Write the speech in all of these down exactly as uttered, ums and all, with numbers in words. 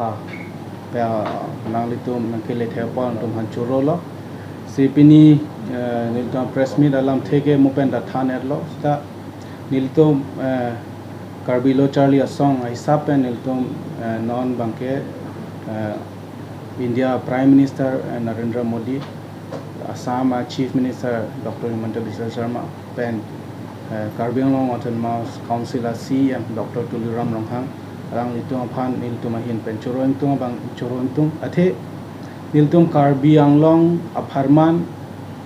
Ah, ya, nanglitum nangkele thepon tum han choro lo. Si pini, eh, nelitum press meet alamthe ke mo pen ta than-etlo. Seta nelitum, eh, Karbi Lo Charli Asong ahisap pen nelitum, eh, non abangke, eh, India Prime Minister, eh, Narendra Modi, Assam a Chief Minister Doctor Himanta Biswa Sarma pen, eh, Karbi Anglong Autonomous Council a C E M Doctor Tuliram Ronghang, alanglitum aphan nelitum ahin pen choro ingtung abang choro ingtung. Athe nelitum Karbi Anglong apharman,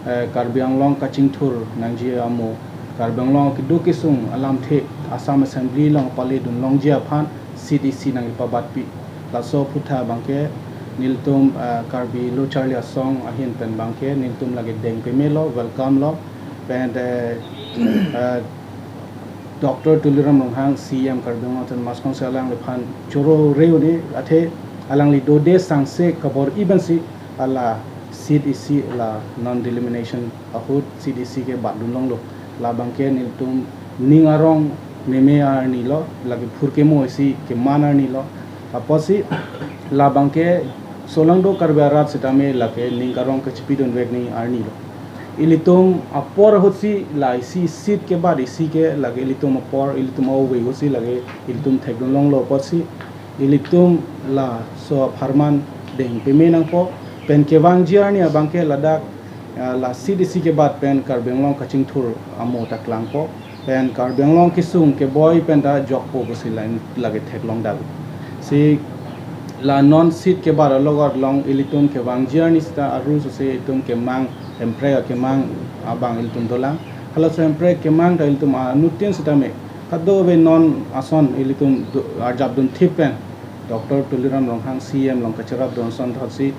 eh, Karbi Anglong kachingthur nangji amo, Karbi Anglong keduk kesung alamthe Assam Assembly along pale dunlongji aphan seat isi nangkepabatpi. Laso aputhak abangke nelitum, eh, Karbi Lo Charli Asong ahin pen abangke nelitum lake deng pemelo, welcome lo. Pen, eh, eh, Doctor Tuliram Ronghang C E M Karbi Anglong Autonomous Council alangliphan choro re-un-e, athe alangli dode sangse kabor-i pensi hala seat isi la non-delimination ahut seat isi ke bat dunlonglo. Labangke nelitum ning arong meme arni lo, lake phurkimo isi keman arni lo. Apotsi labangke solangdo Karbi arat sitame lake ning arong kachipidunvekji arni lo. Ilitum apor ahutsi la isi seat kebat isi ke lake ilitum apor, ilitum ove ahutsi lake ilitum thekdunlonglo apotsi ilitum laso apharman deng peme nangpo. Pen kevangji arni abangke ladak, ah, la seat isi kebat pen Karbi Anglong kachingthur amo ta klangpo. Pen Karbi Anglong kesung keboi pen ta jokpo pusi la, lake theklongdal. Si la non seat kebat alogot along ilitum kevangji arni seta aru sose itum kemang, Hemprek akemang abang ilitum dolang. Halaso Hemprek kemang ta ilitum anuttin sitame kadokave non ason ilitum do-, arjap dunthip pen Doctor Tuliram Ronghang C E M along kacherap dun ason thotsi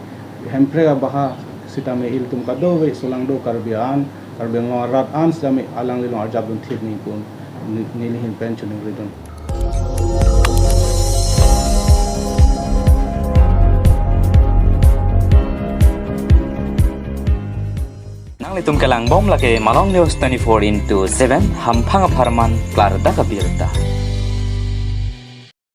Hemprek abaha sitame ilitum kadokave solangdo Karbi an, Karbi Anglong arat an sitame alanglilong arjap dunthip ningpun ni-, neli ahin pen choningridun. Nanglitum kelangbom lake Malong News twenty-four into seven, hamphang apharman klardak abirta.